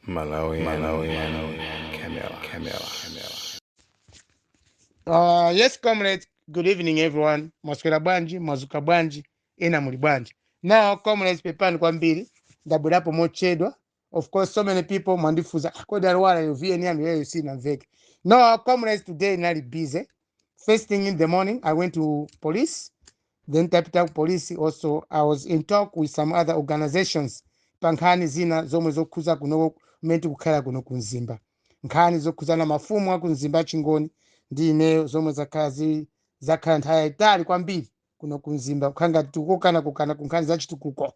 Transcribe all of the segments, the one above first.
Malawi, Malawi, Camera, Camera, Camera. Yes, comrades, good evening, everyone. Mwaswera bwanji? Mwazuka bwanji? Ena muli bwanji? Now, comrades, pepani kwambiri, ndabwerapo mochedwa. Of course, so many people mwandifuza, "Ah, kodi aliwala yo VN yanu yeyo sinamveke?" No, comrades, today nali busy. First thing in the morning, I went to police. Then tapita ku police also, I was in talk with some other organizations pa nkhani zina zomwe zokhuza kuno kumene tikukhala kuno ku Mzimba, nkhani zokhuzana mafumu aku Mzimba Chingoni ndi ineyo, zomwe zakhala nthawi yayitali kwambiri kuno ku Mzimba, kukhala ngati tikukokana kokana ku nkhani za chitukuko.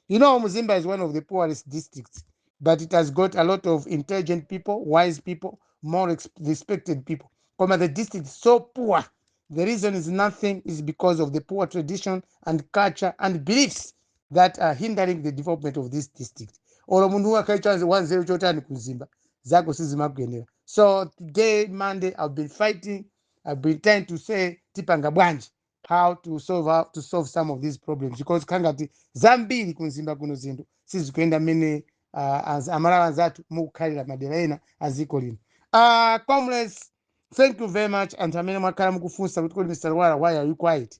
Mzimba is one of the poorest districts, but it has got a lot of intelligent people, wise people, more respected people. Koma the district is so poor. The reason is nothing, is because of the poor tradition and culture and beliefs that are hindering the development of this district. Olo munthu akaita wanzeru chotani kumzimba, zako sizimakuyenera. So today, Monday, I've been fighting. I've been trying to say tipanga bwanji, how to solve some of these problems, because kangati zambiri kumzimba kuno zinthu sizikuyenda mmene Amalawi anzathu mukukhalira madera ena a dziko lino. Comrades, thank you very much. Anthu amene mwakhala mukufunsa kuti kodi Mr. Lwara, why are you quiet?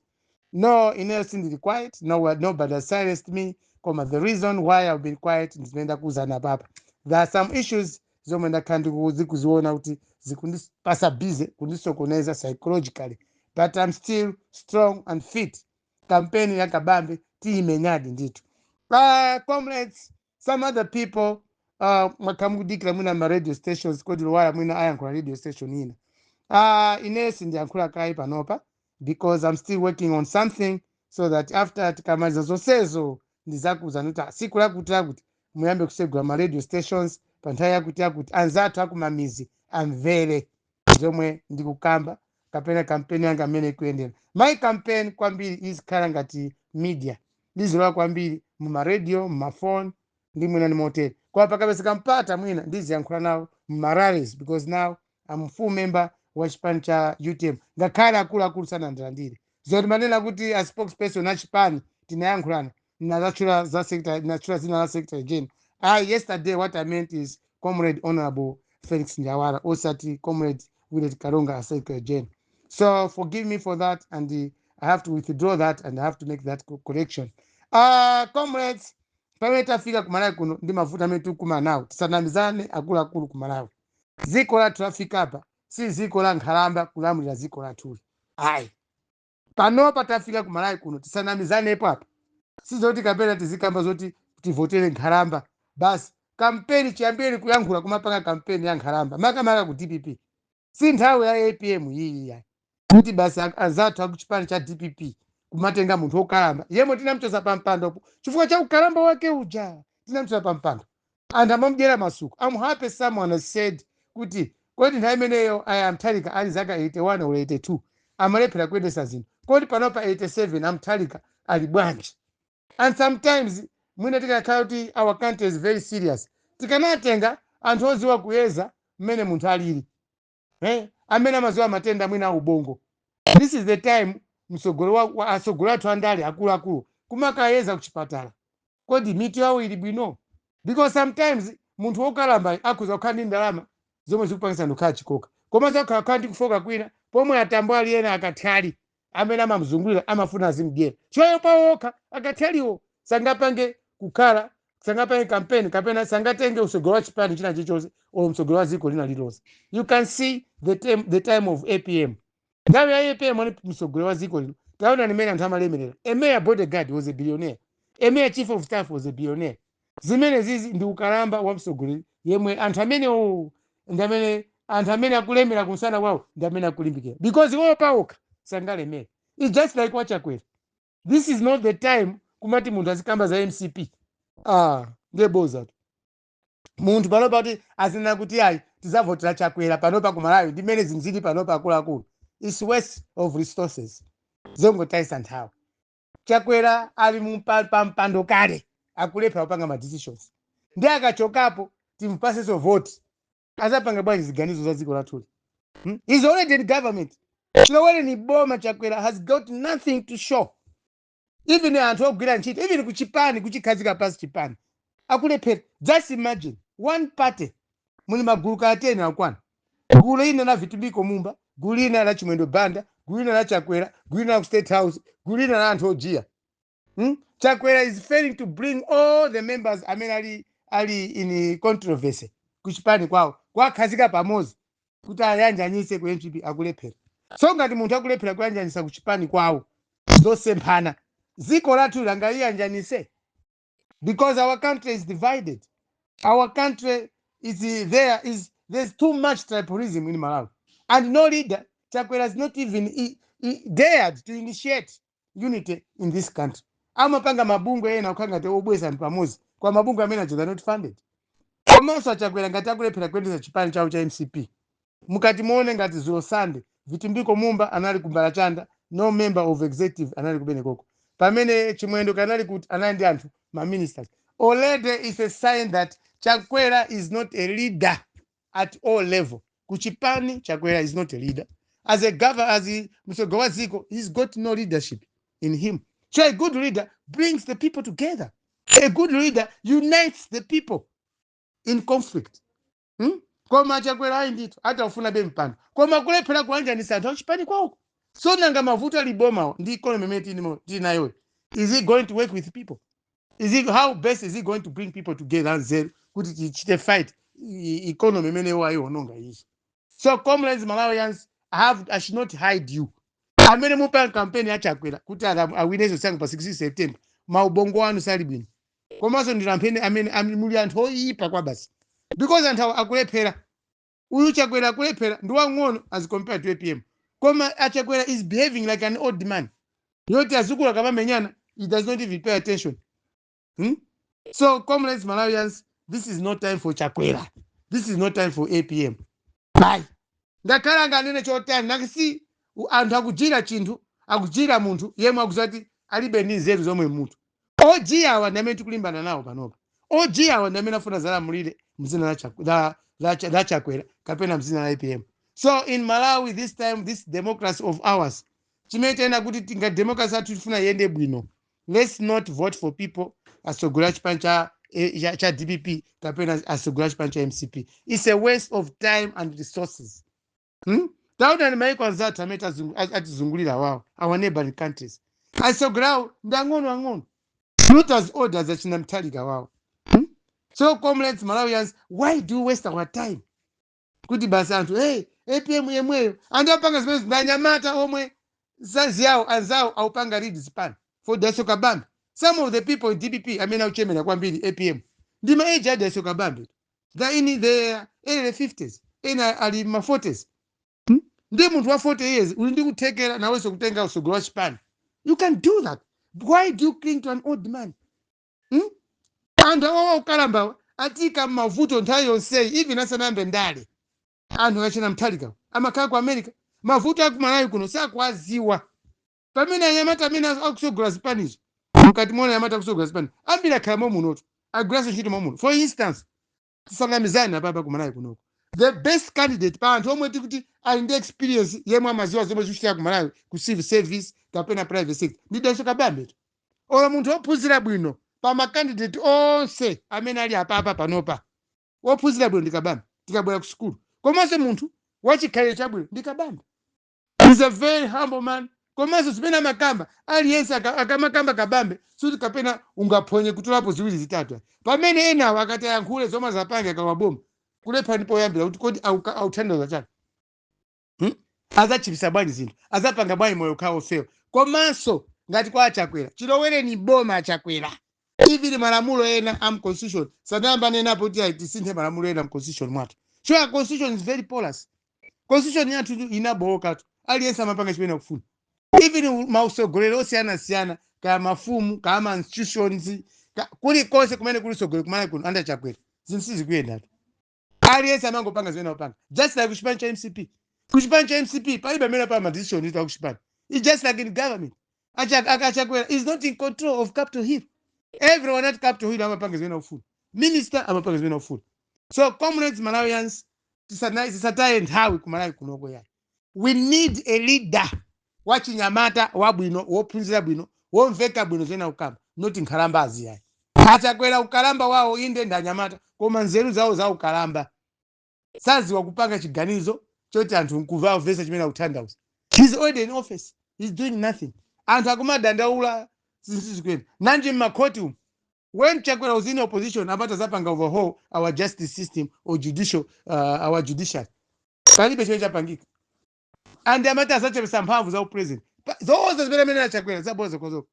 No, ineyo sindili quiet. No, nobody has silenced me. Koma the reason why I've been quiet ndimene ndakuwuzani apapa. There are some issues zomwe ndakhala ndikuziona kuti zikundipasa busy, kundisokoneza psychologically, but I'm still strong and fit. Kampeni ya Kabambe tiyimenyadi ndithu. Comrades, some other people mwakhala mukudikira mwina ma radio stations, kodi Lwara mwina ayankhula radio station ina. Ineyo sindiyankhula kayi panopa because I'm still working on something, so that after tikamaliza zonsezo ndizakuwuzani kuti siku lakuti lakuti muyambe kusegula ma radio stations pa nthawi yakuti yakuti, anzathu akumamizi amvere zomwe ndikukamba kapena kampeni yanga amene ikuyendera. My campaign kwambiri izikhala ngati media, ndizilowa kwambiri mumaradio, mumafoni ndi mwina ndi motere. Koma pakapezeka mpata mwina ndiziyankhula nawo mumarallies, because now I'm full member wa chipani cha UTM, ngakhale akuluakulu sanandilandire. Zoti manena kuti a spokesperson a chipani tinayankhulana, nazatchula za secretary, natchula zina la secretary general. Ah, yesterday what I meant is Comrade Honorable Felix Njawala, osati Comrade Willet Karonga as secretary general. So forgive me for that, and I have to withdraw that and I have to make that correction. Comrades, pamene tafika kumalawi kuno ndi mavuto amene tikukumana nawo, tisanamizane akuluakulu, kumalawi dziko lathu lafika apa si dziko la nkhalamba kulamulira dziko lathuli, ayi. Panopa tafika kumalawi kuno, tisanamizanepo apa, sizoti kapena tizikamba zoti tivotere nkhalamba basi. Kampeni chiyambire kuyankhula kumapanga kampeni ya nkhalamba, makamaka ku DPP. Si nthawi ya APM iyi yayi kuti basi anzathu akuchipani cha DPP kumatenga munthu wokalamba yemwe tinamchosa pa mpandopo chifukwa cha ukalamba wake uja. Tinamchosa pa mpando, anthu amamudyera masuku. I'm happy someone has said kuti kodi nthawi imeneyo aya Amthalika ali zaka 81 or 82 amalephera kuyendesa zinthu, kodi panopa 87 Amthalika ali bwanji? And sometimes mwina tikakhala kuti our country is very serious, tikanatenga anthu oziwa kuyeza mmene munthu alili, amene amaziwa matenda mwina aubongo. This is the time msogolo wa asogolo athu andale akuluakulu kumakayeza kuchipatala, kodi mitu yawo ili bwino? Because sometimes munthu wokalamba akhuza kukhala ndi ndalama zomwe zikupangisa ndikukhala chikoka, komanso akhala kukhala ndi kufoka kwina pomwe atambo ali ena akathali amene amamzungulira amafuna azimdyera chiwayo pawokha. Akathyaliwo sangapange kukhala, sangapange kampeni kapena sangatenge usogolo wa chipani china chilichonse or msogolo wa dziko lina lililonse. You can see the time of APM, nthawi ya APM ali msogolo wa dziko lino, taona nimene anthu amalemerera. A mayor bodyguard was a billionaire, a mayor chief of staff was a billionaire. Zimene zizi ndi ukalamba wa msogoleri yemwe anthu amenewo ndi amene anthu amene akulemera kumsana kwawo ndi amene akulimbikira, because iwowo pawokha sangalemere. It's just like wachakwera. This is not the time kumati munthu azikamba za MCP. Ah, ndiye boza tu. Munthu panopa kuti azinena kuti ayi, tizavotera Chakwera, panopa kumalawi ndi mmene zinthu zili panopa, akuluakulu, is waste of resources, zongotayisa nthawi. Chakwera ali pa mpando kale, akulephera kupanga ma decisions. Ndi akachokapo timupasenso vote, azapanga bwanji ziganizo za dziko lathuli? He's already in government. Chilowere ni boma, Chakwera has got nothing to show. Even anthu ogwira ntchito, even kuchipani, kuchikhazika pasi chipani akulephera. Just imagine. One party muli magulu ka 10 akwana. Gulu ina la Vitumbiko Mumba, gulu ina la Chimwendo Banda, gulu ina la Chakwera, gulu ina la ku State House, gulu ina la anthu ojiya, Chakwera is failing to bring all the members amene ali in controversy kuchipani kwawo, kwakhazika pamodzi kuti ayanjanise ku MCP, akulephera. So ngati munthu akulephera kuyanjanisa kuchipani kwawo zosemphana, dziko lathu langaliyanjanise? Because our country is divided. Our country is there is there's too much tribalism in Malawi and no leader. Chakwera has not even dared to initiate unity in this country. Amapanga mabungwe ena okhala ngati obweza anthu pamodzi, kwa mabungwe amene aja, they're not funded. Komanso aChakwera ngati akulephera kuyendetsa chipani chawo cha MCP, mukati muone ngati zulo Sunday Vitumbiko Mumba anali ku Mbalachanda, no member of executive anali kumenekoko, pamene Chimwendo kanali kuti anali ndi anthu ma ministers already, is a sign that Chakwera is not a leader at all level. Kuchipani, Chakwera is not a leader. As a governor, as a mtsogoleri wa dziko, he's got no leadership in him. So a good leader brings the people together. A good leader unites the people in conflict, Koma Chakwera ayi ndithu, atafuna be mpando koma kulephera kuyanjanisa anthu achipani kwawoko. So nanga mavuto ali bomawo ndi economy imene tili nayoyo, is he going to work with people? Is he, how best is he going to bring people together anzeru kuti tichite fight economy imene iwo ayiononga iyi? So comrades, Malawians, I should not hide you, amene mupanga campaign ya Chakwera kuti awinenso chisankho pa 16 September, maubongo anu sali bwino. Komanso ndinu amene muli anthu oyipa kwa basi, because anthu awa akulephera. Uyu Chakwera akulephera, ndi wang'ono as compared to APM, koma aChakwera is behaving like an old man yoti azukulu akamamenyana he does not even pay attention, So comrades, Malawians, this is not time for Chakwera, this is not time for APM. Bye. Ndakhala nganene chotani nakisi anthu akujira chinthu, akujira munthu yemwe akuzati alibe ndi nzeru zomwe munthu ojiyawa ndi amene tikulimbana nawo panopa. Ojiyawa ndi amene afuna zalamulire mzina la Chakwera kapena mzina la APM. So in Malawi this time, this democracy of ours, chimene tena kuti tinga democracy athu tifuna iyende bwino, let's not vote for people asogolera chipani cha DPP kapena asogolera chipani cha MCP. It's a waste of time and resources, Taonani maiko anzathu amene atizungulira wawo, our neighboring countries, asogolerawo ndi ang'ono ang'ono, not as old as achina Mutharika wawo, So comrades, Malawians, why do we waste our time kuti basi anthu, hey, APM yemweyo? Anthu apanga zimene ndi anyamata omwe zazi yawo anzawo aupanga lead zipani for Dalitso Kabambe. Some of the people in DPP amene akuchemera kwambiri APM ndi ma age a Dalitso Kabambe. They're in the early 50s, ena ali ma 40s, Ndi munthu wa 40 years uli ndi kuthekera nawenso kutenga usogolo wa chipani. You can do that. Why do you cling to an old man, Anthu awawa ukalambawa atika m'mavuto nthawi yonseyi. Even asanayambe ndale, anthu achina Mutharika amakhala ku America, mavuto akumalawi kuno sakuwaziwa, pamene anyamata amene akusogola zipanizo, mkati muona anyamata akusogola zipani ambiri akhala momunoto, agwiranso ntchito momuno. For instance, tisanamizane apapa, kumalawi kunoko the best candidate pa anthu omwe tikuti ali ndi experience, yemwe amaziwa zomwe zikuchitika kumalawi ku civil service kapena private sector, ndi Dalitso Kabambe. Olo munthu wophunzira bwino pa ma candidate onse amene ali apapa panopa, wophunzira bwino ndi Kabambe tikabwera ku sukulu. Komanso munthu wachikhalire chabwino ndi Kabambe. He's a very humble man. Komanso zimene amakamba, aliyense akamakamba Kabambe, suti kapena ungaphonye kutolapo ziwiri zitatu, pamene enawo akati ayankhule zomwe azapange akawaboma, kulepha ndipo oyambira kuti kodi authandiza chani, Azachipisa bwanji zinthu? Azapanga bwanji moyo ukhala ofewa? Komanso ngati kwa aChakwera, chilowereni boma aChakwera, even malamulo ena am constitution sanayamba nenapo kuti ayi, tisinthe malamulo ena mu constitution mwathu. So our constitution is very porous. Constitution yathu inabowokatu, aliyense amapanga chimene akufuna, even mausogolero osiyanasiyana, kaya mafumu, kaya ma institutions, kulikonse kumene kuli usogolero kumene kuno under Chakwera, zinthu sizikuyendatu. Aliyense amangopanga zimene akupanga, just like kuchipani cha MCP. Kuchipani cha MCP palibe amene apanga decision ito akuchipani. It's just like in government. AChakwera is not in control of Capitol Hill. Everyone at Capitol Hill amapanga zimene akufuna, minister amapanga zimene akufuna. So comrades, Malawians, tisataye nthawi kumalawi kunoko yayi. We need a leader wachinyamata wabwino, wophunzira bwino, womveka bwino zimene akukamba, not nkhalambazi yayi. Achakwera ukalamba wawo, inde ndi anyamata, koma nzeru zawo za ukalamba, saziwa kupanga chiganizo choti anthu nkuva vesa chimene akutanthauza. He's already in office, he's doing nothing. Anthu akumadandaula, zinthu zikuyenda nanji mmakhoti umu. When Chakwera was in opposition, amati azapanga overhaul our justice system or judicial, our judiciary. Palibe chimene chapangika. And amati azachepesa mphamvu za upresident. Zonse zimene amene achakwera zaboza kozoka.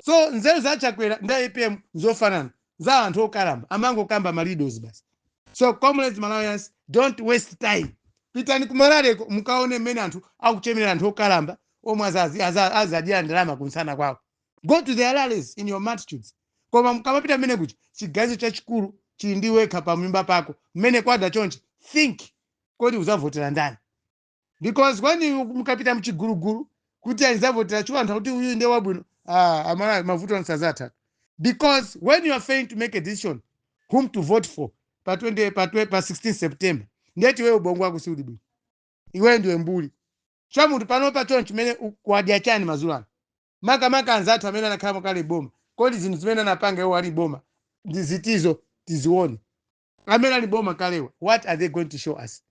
So nzeru za Chakwera ndi APM nzofanana, za anthu okalamba, amangokamba ma riddles basi. So comrades, Malawians, don't waste time. Pitani kumalaleko, mukaone mmene anthu akuchemerera anthu okalamba omwe azadyera ndalama kunsana kwawo. Go to their rallies in your multitudes. Koma mukamapita mmene kuchi, chiganizo chachikulu chili ndi wekha pamimba pako mmene kwada chonchi. Think, kodi uzavotera ndani? Because when you mukapita mchigulugulu kuti anizavotera chiwo, anthu akuti uyu ndiye wabwino, ah, amala mavuto ansazatha, because when you are failing to make a decision whom to vote for pa 20, pa 20, pa 16 September, ndeti iwewe ubongo wako siuli bwino, iwewe ndiwe mbuli cha munthu. Panopa chonchi chimene kuwadya chani madzulo ano, makamaka anzathu amene anakhala kale boma, kodi zinthu zimene anapanga iwo ali boma ndi zitizo? Tizione amene ali boma kalewa, what are they going to show us?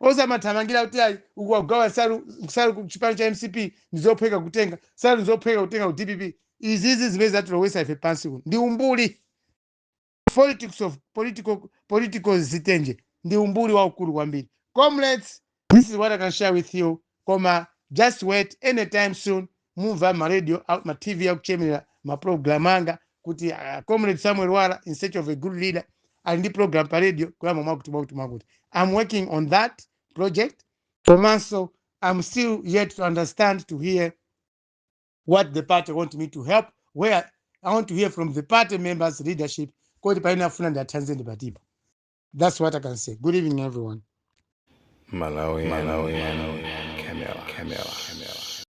Osamathamangira kuti ayi, ukuwagawa nsalu, nsalu ku chipani cha MCP ndizophweka kutenga nsalu, ndizophweka kutenga ku DPP. Izizi zimene zatilowesa ife pansi kuno ndi umbuli. Politics of political zitenje ndi umbuli waukulu kwambiri. Comrades, this is what I can share with you. Koma just wait, anytime soon mumva ma radio, ma TV akuchemerera ma program anga kuti Comrade Samuel Lwara, In Search of a Good Leader, ali ndi program pa radio kuyamba mwakuti mwakuti mwakuti. I'm working on that project. Komanso I'm still yet to understand, to hear what the party want me to help, where I want to hear from the party members, leadership, kodi paine afuna ndiathandize ndi patipo. That's what I can say. Good evening, everyone. Malawi, Malawi, Camera, Camera, Camera.